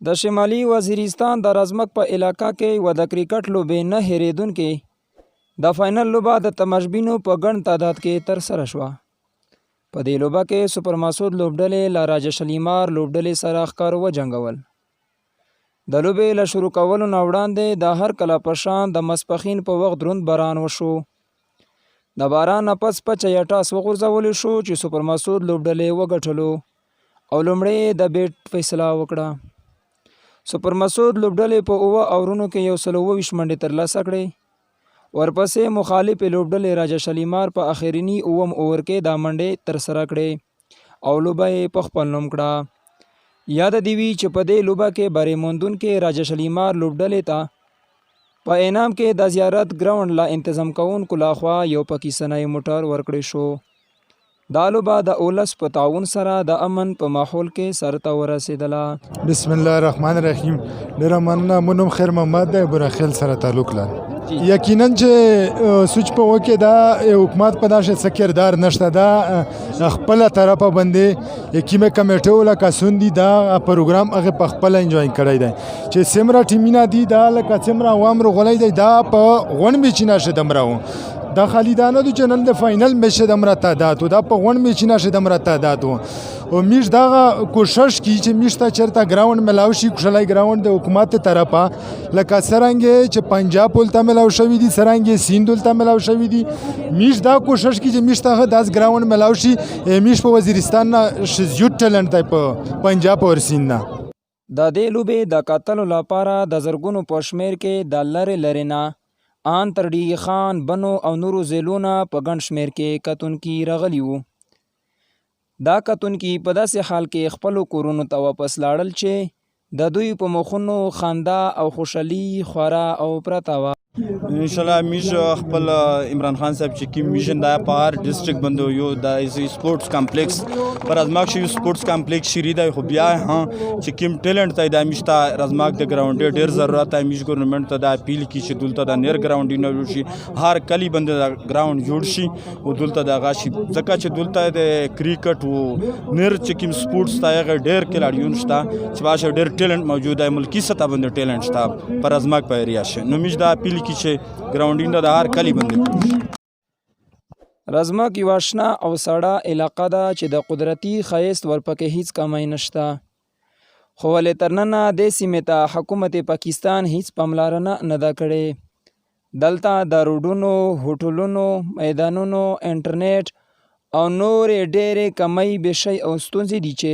د شمالي وزیرستان د رزمک په علاقه کې یوه د کرکټ لوبې نه هېرېدونکې د فاینل لوبه د تماشبینو په ګڼ تعداد کې ترسره شوه. په دې لوبه کې سپر مسعود لوبډلې له راجه شلیمار لوبډلې سره ښکار وجنګول. د لوبې له شروع کولو نه وړاندې د هر کله په شان د ماسپښین په وخت دروند باران وشو. د باران نه پس پچه یا ټاس وغورځول شو چې سپر مسعود لوبډلې وګټلو او لومړی یې د بیټ فیصله وکړه. سپر مسعود لوبډلې په اووه اورونو کې 127 منډې ترلاسه کړې. ورپسې مخالفې لوبډلې راجه شلیمار په اخریني اووم اوور کې دا منډې ترسره کړې او لوبه یې په خپل نوم کړه. یاده دې وي چې په دې لوبه کې بری موندونکې راجه شلیمار لوبډلې ته په انعام کې د زیارت ګراونډ له انتظام کوونکو لخوا یو پاکستانی موټر ورکړی شو. دا لوبه د اولس په تعاون سره د امن په ماحول کې سرته ورسېدله. بسم الله الرحمن الرحیم. ډیره مننه. مو نوم خیر محمد دی، براخیل سره تعلق لرم. یقینا چې سوچ په وکه دا حکومت په داسې څه کردار نشته. دا خپل طرفه باندې کیمه کمیټه ولا کسون دي، دا پروګرام هغه په خپل انجوای کړی دی چې څومره ټیمونه دي، دا لکه څومره عوام رغولای دی، دا په غون میچ نشه دمراو. دا خالی دا نه چې نن د فاینل میچ دمره تعداد، دا په غون میچ نشه دمره تعداد. او میش دا کوشش کی چې میش ته چرته ګراوند ملاو شي، کښلای ګراوند د حکومت طرفه، لکه څرنګه چې پنجاب ولته ملاو شوی دي، څرنګه سیند ولته ملاو شوی دي. میش دا کوشش کی چې میش ته داس ګراوند ملاو شي. میش په وزیرستان نه زیوت ټیلنټ دی په پنجاب او سیند نه. د دې لوبې د کتلو لپاره د زرګونو په شمېر کې د لرې لرې نه آن تر ډي خان، بنو او نورو ضلعو نه په ګڼ شمېر کې کتونکي راغلي وو. دا کتونکي په داسې حال کې خپلو کورونو ته واپس لاړل چې د دوی په مخونو خندا او خوشحالي خوره او پرته وه. ان شاء الله میش خپل عمران خان صاحب چې کوم میشن دا په هر ډیسټریکټ باندې یو د سپورتس کمپلیکس پر ازماک شي، سپورتس کمپلیکس شری دی. خو بیا هم چې کوم ټیلنټ ته د میشتا رزماک د ګراوند ډیر ضرورت دی. میش ګورنمنت ته دا اپیل کی چې دلته د نیر ګراوند نه جوړ شي، هر کلی باندې د ګراوند جوړ شي او دلته د غاشي، ځکه چې دلته د کرکټ او نیر چې کوم سپورتس ته هغه ډیر کلاډیون شته چې باشه ډیر ټیلنټ موجود دی، ملکی سطح باندې ټیلنټ شته پر ازماک په ایریا شي. نو میش دا اپیل کی چې ګراوندینګ د هر کلی باندې جوړ شي. رزمک یوه شنه او سړه علاقه ده چې د قدرتي ښایست ورپکې هیڅ کمی نشته، خو ولې تر ننه دې سیمې ته حکومت پاکستان هیڅ پاملرنه نه ده کړې. دلته د روډونو، هوټلونو، میدانونو، انټرنیټ او نورې ډېرې کمۍ بیشۍ او ستونزې دي چې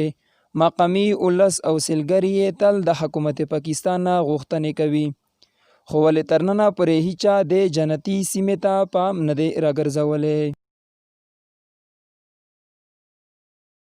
مقامي ولس او سیلګري یې تل د حکومت پاکستان نه غوښتنې کوي، خو ولې تر ننه پورې هیچا دې جنتي سیمې ته پام نه دی راګرځولی.